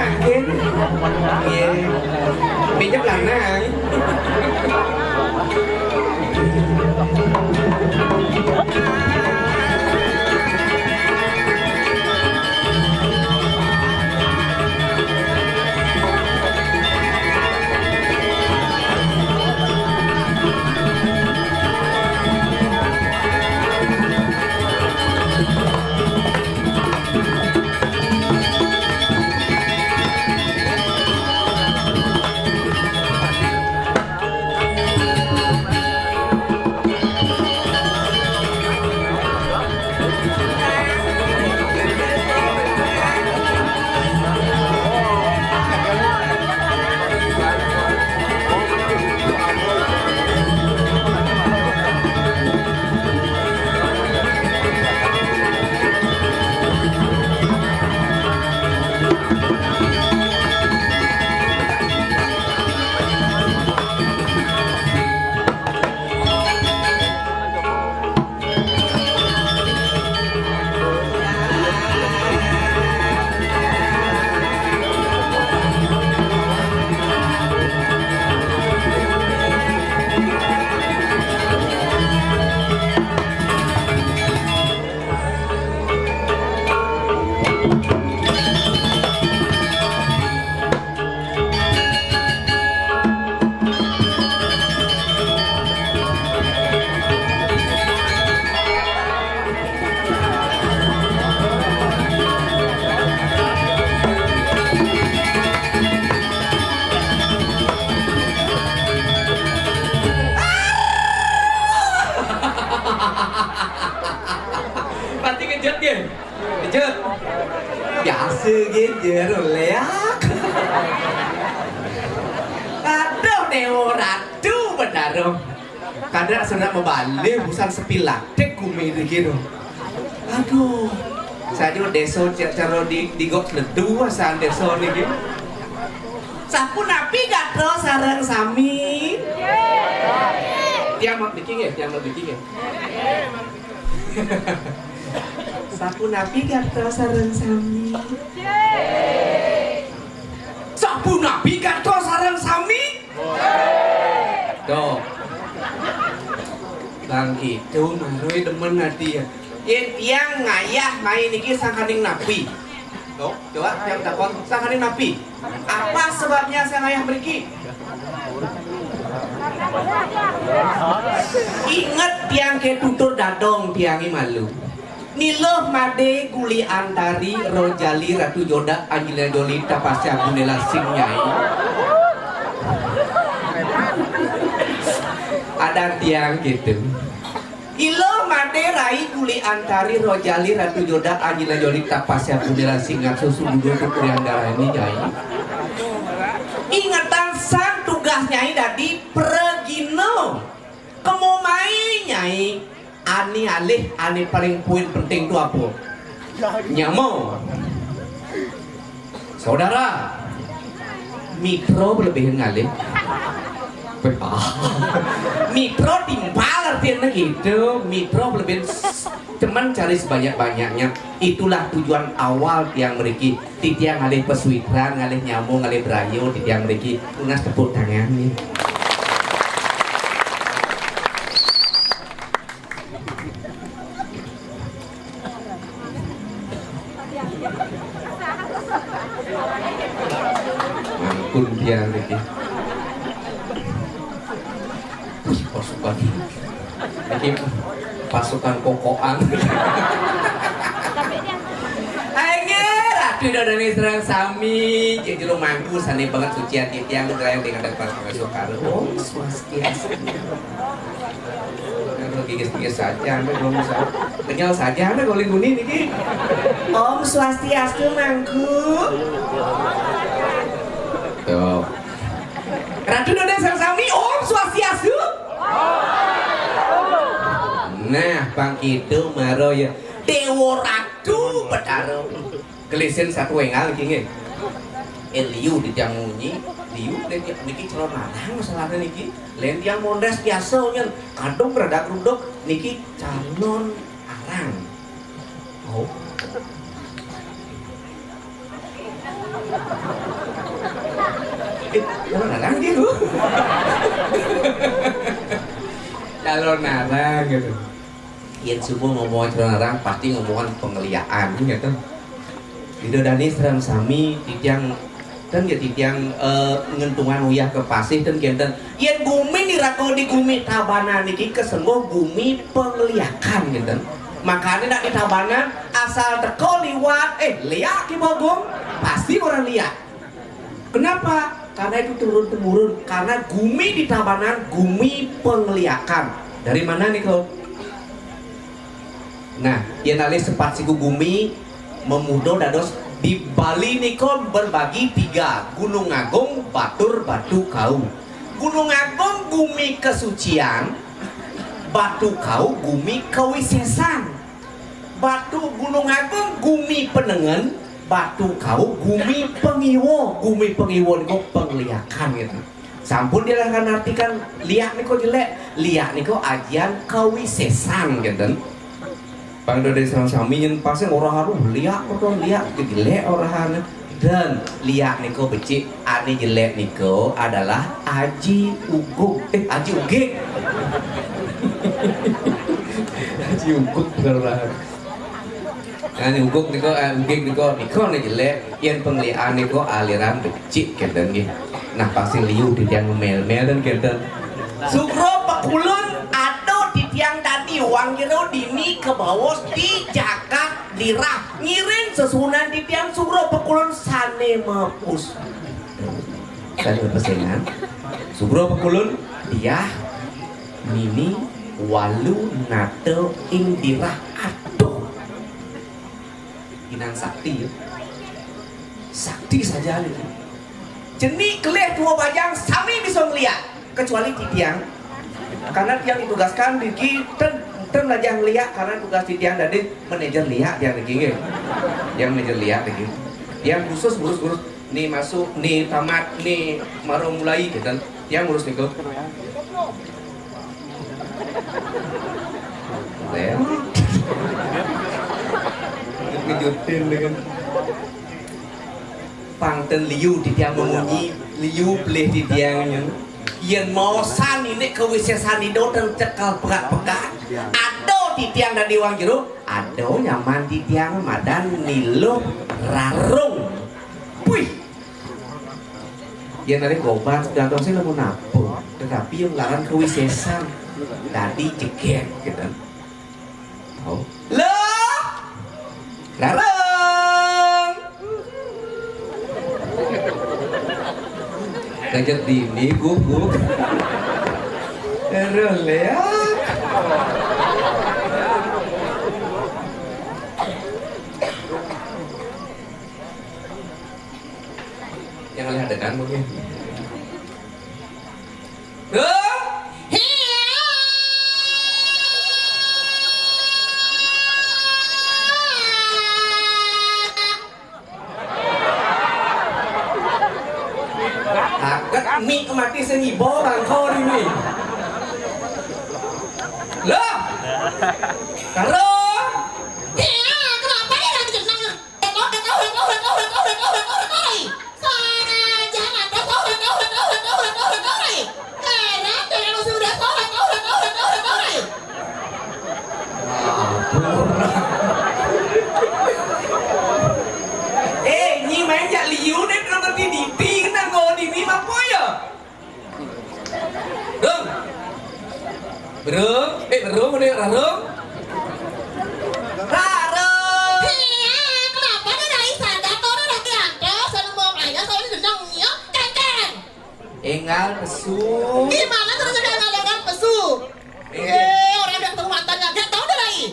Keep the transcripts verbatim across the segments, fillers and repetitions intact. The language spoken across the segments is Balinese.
Nggih. Nggih. Minjem lanang. Pasti kejut ya? Kejut. Biasa gitu, leak. Aduh, Dewa Ratu Betara. Kadang sudah membalik, busan sepilatik kumi di gitu. Aduh. Saya juga desa ca-, cara di, di gok ledu, asal desa niki. Sapunapi gatra sareng sami? Tiang mak niki nggih, tiang mak niki nggih. Sapunapi gatra sareng sami? Sapunapi gatra sareng sami? Tuh. Bang Kidung, Marui demen ati ya. Yen tiang ngayah mai niki sangkaning napi? Tuh, coba tiang takon sangkaning napi? Apa sebabnya saya ngayah mriki? Inget tiang ke tutur dadong tiangi malu. Niluh Made, Guli Antari, Rojali, Ratu Jodak, Angelina Jolie, tapasya bunela sing nyai. Ada tiang gitu. Ilo Made, Rai, Guli Antari, Rojali, Ratu Jodak, Angelina Jolie, tapasya bunela sing ngasusu budu tu kurian darah ini nyai. Ingetan sang tugas nyai dadi pregino. Kemo mai nyai, ani alih, ani paling poin penting tu apa? Nyama. Saudara. Mitra lebih ngalih. Mitra timpal artinya gitu. Mitra lebih teman cari sebanyak-banyaknya. Itulah tujuan awal tiang meriki. Titiang ngalih pesuitran, ngalih nyambung, ngalih berayu, titiang mriki tunas tepuk tangan nih. Ampun tiang mriki. Pasukan. Iki pasukan kokokan. Ayo, Ratu Dodone sareng sami, cek jero mangku sane banget suci ati tiang, ngelayang dengan pas Sokaro. Om Swastiastu. Aduh, gigis-gigis saja, sampai belum bisa. Kenyal saja, sampai golin kuning niki. Om Swastiastu, Mangku. Tuh. Ratu Dodone sareng sami, Om Swastiastu. Nah, pang kitu maro ya. Dewa Ratu Betara. Gelisin satu enggal iki nggih. Eh, liu di tiang munyi, liu di tiang niki calon lanang masalahnya niki. Lain tiang mondes biasa nyen. Kadung rada gruduk niki calon arang. Oh. Calon narang gitu. Calon narang gitu. Yén suba ngomong calon narang pasti ngomongan pangliakan gitu. Ida dané sareng sami titiang ten ya titiang eh, ngentungan uyah ka pasih ten kénten. Yén gumi niraga di gumi Tabanan niki kasengguh gumi pangliakan kénten. Makané nak di Tabanan asal teka liwat eh liak Ki Bagong pasti orang liak. Kenapa? Karena itu turun temurun. Karena gumi di Tabanan gumi pangliakan. Dari mana nih kau? Nah, yén alih sepat siku gumi memuda dados di Bali nika berbagi tiga, Gunung Agung, Batur, Batu Kau. Gunung Agung gumi kesucian, Batu Kau gumi kawisésan. Batu Gunung Agung gumi penengen, Batu Kau gumi pangiwa, gumi pangiwa nika pangliakan gitu. Sampun diartikan liak nika jelék, liak nika ajian kawisésan kénten. Pang dadi sami nyén pasih ora haruh liak betul liak jelék orahana. Dan liak nika becik, ané jelék nika adalah aji uguk. Eh, aji ugik. Aji uguk betul orahana. Nah, uguk nika, eh, ugik nika, nika né jelék, yén pangliakan nika aliran becik kénten nggih. Nah, pasti liu titiang mél-mél dan kénten. Sugro pekulun ada titiang dadi wang jero dini ke bawos di jagat lirah ngiring sesuunan titiang sugro pekulun sané mapus. Sané pesengan. Sugro pekulun diah nini walu nata ing dirah aduh. Inang sakti ya. Sakti saja nih. Cenik kelih tua bajang sami bisa ngeliat kecuali titiang. Karena tiang ditugaskan digi ten ten aja ngeliat karena tugas titiang dadi manajer liak tiang digi nggih. Tiang manajer liak digi. Tiang khusus ngurus-ngurus ni masuk, ni tamat, ni baru mulai gitu. Tiang ngurus niku. Lewat. Ngejutin dengan pang ten liu titiang memunyi, liu pelih titiang nyen. Yén maosan inik kawisésan Ida ten cekel pegat-pegat. Ada titiang dadi wang jero, ada nyaman titiang madan niluh rarung. Puih. Yén ari gobat gantos sing lamun apa, tetapi yang laran kawisésan dadi jegég gitu. Oh. Loh. Rarung. Kaget dini guguk. Rarung, Léa. Yang lihat dengan mungkin. Rung. Aget mi mati sing iba bangko ni mi. Loh. Karo. Iya, kenapa dia lagi jenang? Eh, nyi main jak liu nih, belum ngerti diti, kena kau dini apa ya? Rung. Rung, eh, Rung, ini Rung. Rung. Iya, kenapa ada dari sadar? Kau udah diantar, saya mau aja, soalnya jenang, ya, kengkeng. Enggal pesu. Gimana terus ada enggal pesu? Iya. Eh, orang yang ketemu mantannya, dia tahu udah lagi.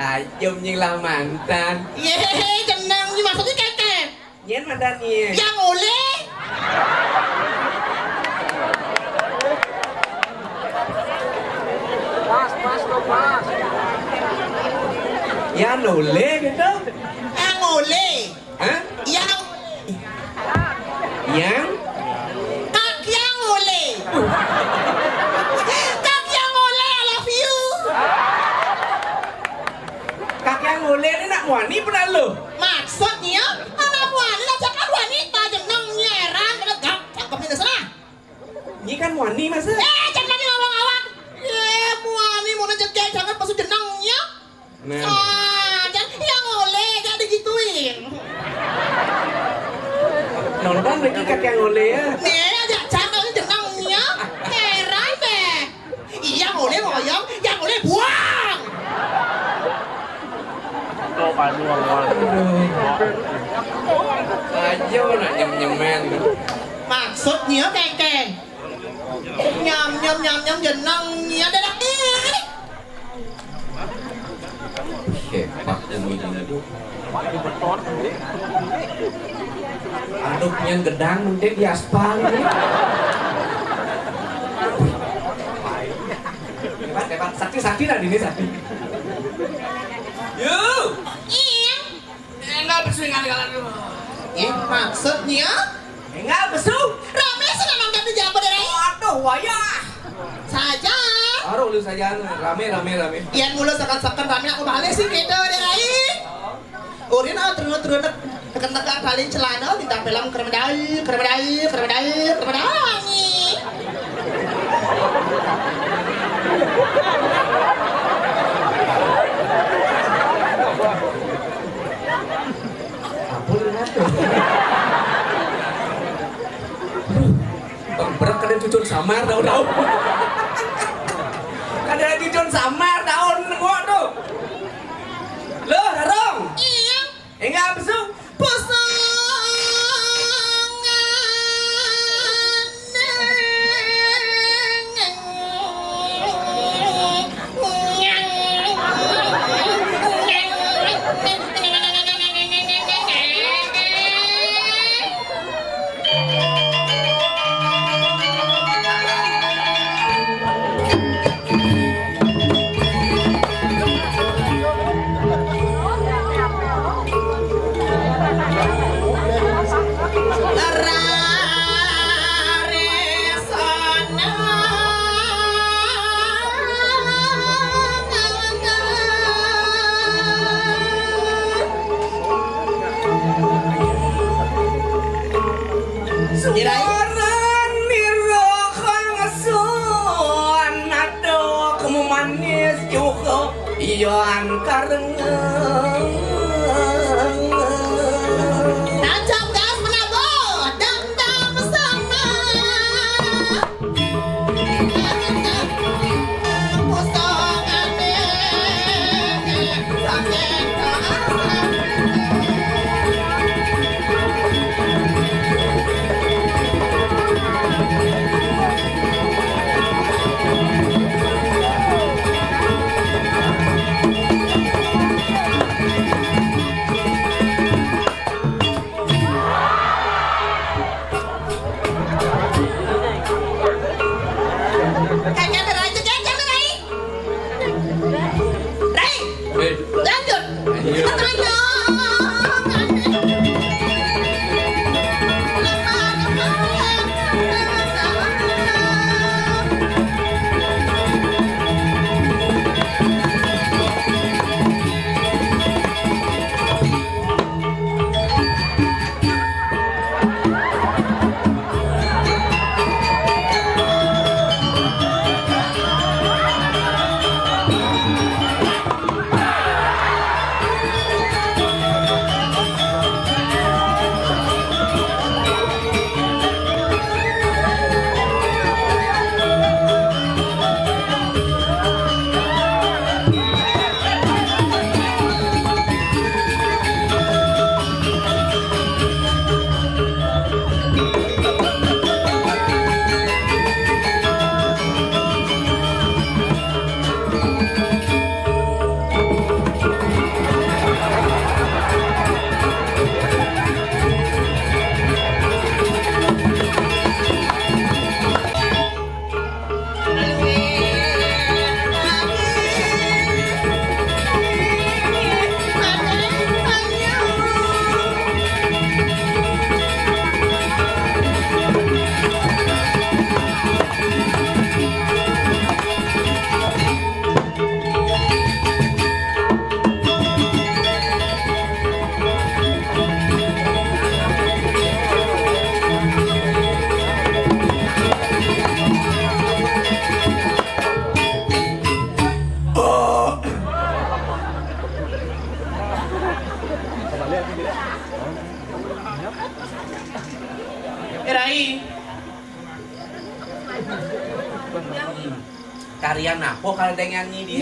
Ayo nying lah mantan. Iya, jenang, maksudnya kengkeng. Nyén madan nyén. Yang olé. Pas, pas, lo pas. Yang olé gitu. Yang olé. Hah? Yang. Yang. Kak yang olé. Kak yang olé, I love you. Kak yang olé ini nak muani pernah lo? Maksudnya, anak muani lah cakap wanita jenengnya. Wani masa? Eh, jangan ngawang-ngawang. Eh, muani mau jegég jangan pesu jenengnya. Nah. Ah, jangan yang oleh, jangan digituin. Nonton lagi kakek yang oleh ya. Nih, aja jangan jenengnya. Heran deh. Iya, oleh ngoyong, yang oleh buang. Aduh. Aja nak nyem-nyemen. Maksudnya, Kengkeng? Nyam, nyam, nyam, nyam, jenang, nyam, dadah, ih. Hebat, Umi ini. Aduk nyang gedang, mungkin di aspal ini. Hebat, hebat. Sakti, sakti lah ini, sakti. Yuk. Iya. Enggak besu, enggak, enggak, aduh. Eh, maksudnya? Enggak besu. Rame sih nonton di Jawa daerah. Waduh, wayah. Saja. Baru lu saja, rame, rame, rame. Yang mulu sekan-sekan rame, aku balik sih gitu daerah. Urin, oh, terus, terus, tekan-tekan paling celana, bintang film, kremedal, kremedal, kremedal, kremedal, wangi. Ampun, ngatur. Bang, berat kadang cucun samar, tahu-tahu. Kadang cucun samar, tahu, nengok tuh. Lo, Darong. Iya. Enggak, besu. Pusing. Suara nira kang sun, aduh, kamu manis juga, iyan karengeng. Tancap gas menabuh, dendam sama. Karya napo kalau ada nyanyi di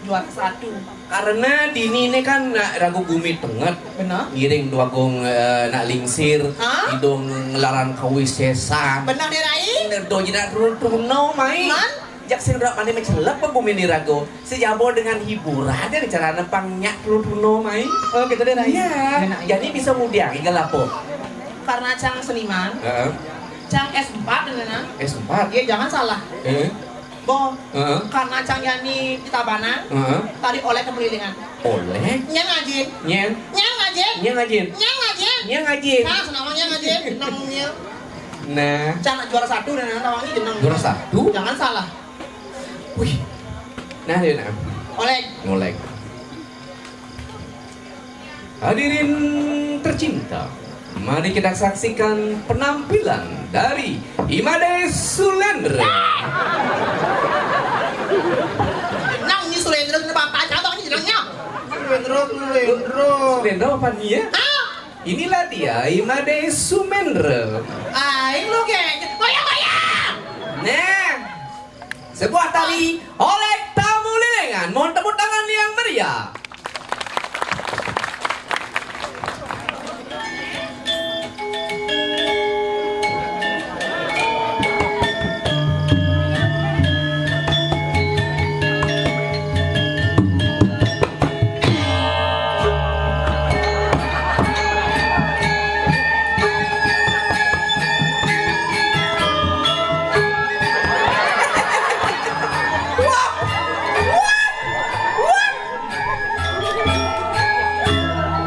juara satu? Karena dini ini kan nak ragu gumi tenget. Benar. Ngiring dua gong, eh, nak lingsir, hah? Idung ngelaran kawisesan. Benar deh, Rai. Bener do jinak turun-turun no, mai. Man? Jak sing rak pandai mencelep pe bumi ni rago. Sejabo dengan hiburan dari cara nepang nyak tulu tuno mai. Oh, gitu deh, Rai. Iya. Enak, iya. Jadi bisa ngudiang igal apa? Karena cang seniman, heeh, cang S empat, deh, nah. S empat? Iya, jangan salah. Eh? Bo, heeh, karena cang yani di Tabanan, heeh, tadi oleh kemelilingan. Oleh? Nyang ngajin. Nyang? Nyang ngajin. Nyang ngajin. Nyang ngajin. Nyang ngajin. Nah, senama nyang ngajin. Nang nyil. Nah. Cang juara satu dan nang tawangi jeneng. Juara satu? Jangan salah. Wih. Nah, dia nah. Oleh. Ngolek. Hadirin tercinta, mari kita saksikan penampilan dari Imade Sulendra. Nang ni Sulendra, ni bapak jatuh ni jenengnya. Sulendra, Sulendra. Sulendra apa dia? Hah? Inilah dia, Imade Sumendra. Aing lu, geng. Goyang, goyang. Nah, sebuah tari oleh Tamu Lilingan. Mohon tepuk tangan yang meriah.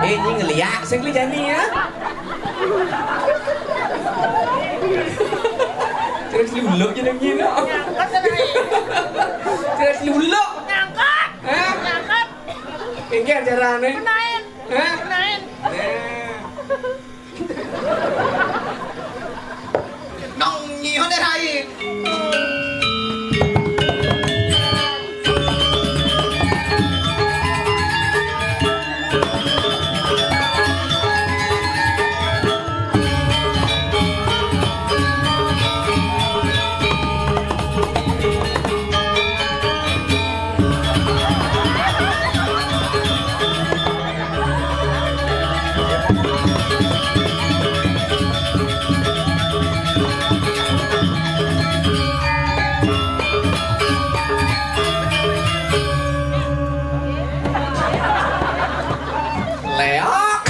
Eh, ini ngeliak, sing ngeliak jani ya. Terus luluk jadi gini. Terus luluk. Ngangkat. Hah? Ngangkat. Ini acaranya. Menain. Hah? Menain. Nah. Nong nyiho deh, Rai. Leak.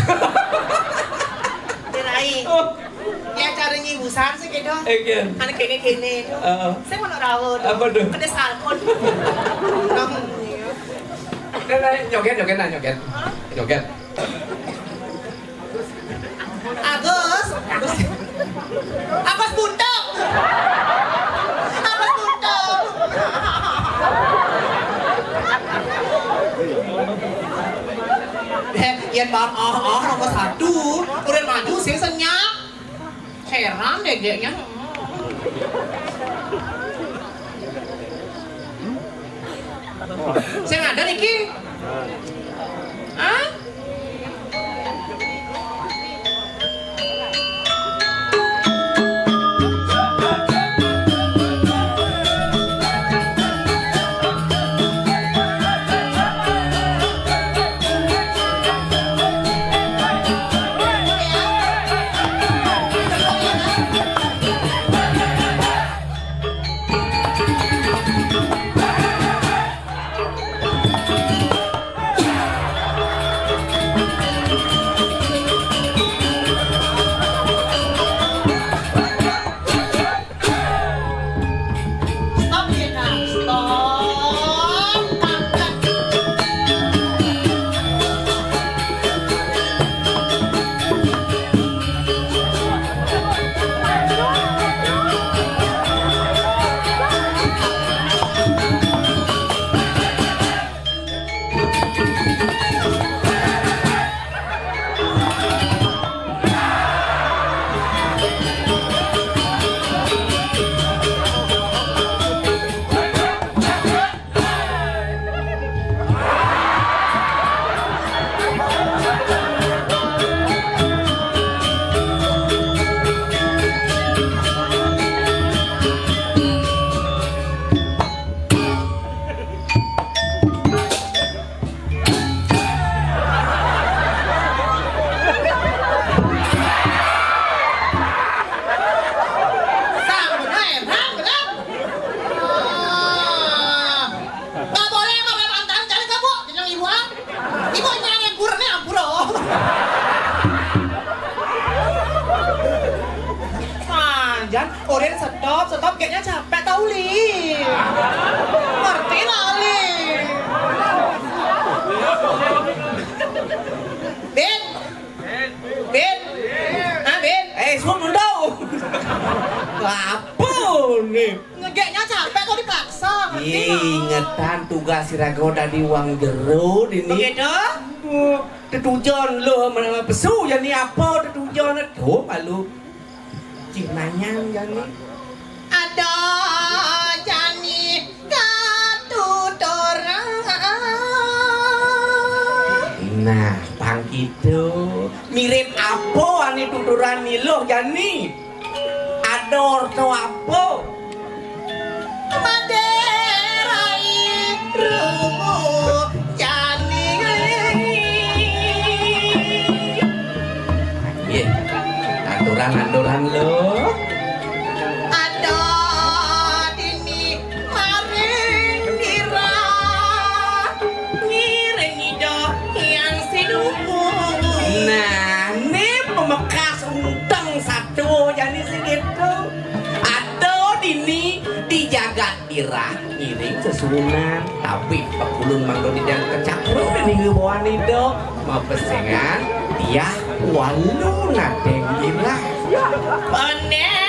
Dirai. Oh. Ya, cara nyibusan sih gitu. Eh, kan. Anak kene-kene itu. Heeh. Saya mau rawon. Apa tuh? Pedes salmon. Kamu. Nah, nah, joget, joget, nah, joget. Hah? Joget. Agus. Agus. Agus buntung. Agus buntung. Eh, yen bar ah, ah, nomor satu. Udah maju sih senyap. Heran deh kayaknya. Sing ada niki. Hah? Urin, stop, stop, kayaknya capek tau, Li. Ngerti lah, Li. Bin. Bin. Ah, Bin. Eh, sup dulu. Apa nih? Ngegeknya capek tau, dipaksa, ngerti lah. Ingetan tugas sira dadi wong jero dini. Begitu? Tetujon lo, pesu jani apa tetujon? Tuh, malu. Cih nanyang jani. Ada jani katuturan. Nah, pang gitu. Mirip apa ane tuturan ni lo jani? Ada orto apa? Maderai rubuh jani. Nggih. Aturan-aturan lo. Ada dini maring ira. Ngiring ida yang sinuhu. Nah, ini pemekas unteng satu jani segitu. Ada dini di jagat irah ngiring sesuunan, tapi pekulun mangdo di jagat kecapruk dan hingga bawan ida. Mapesengan, tiah walu nadeng irah. Bener.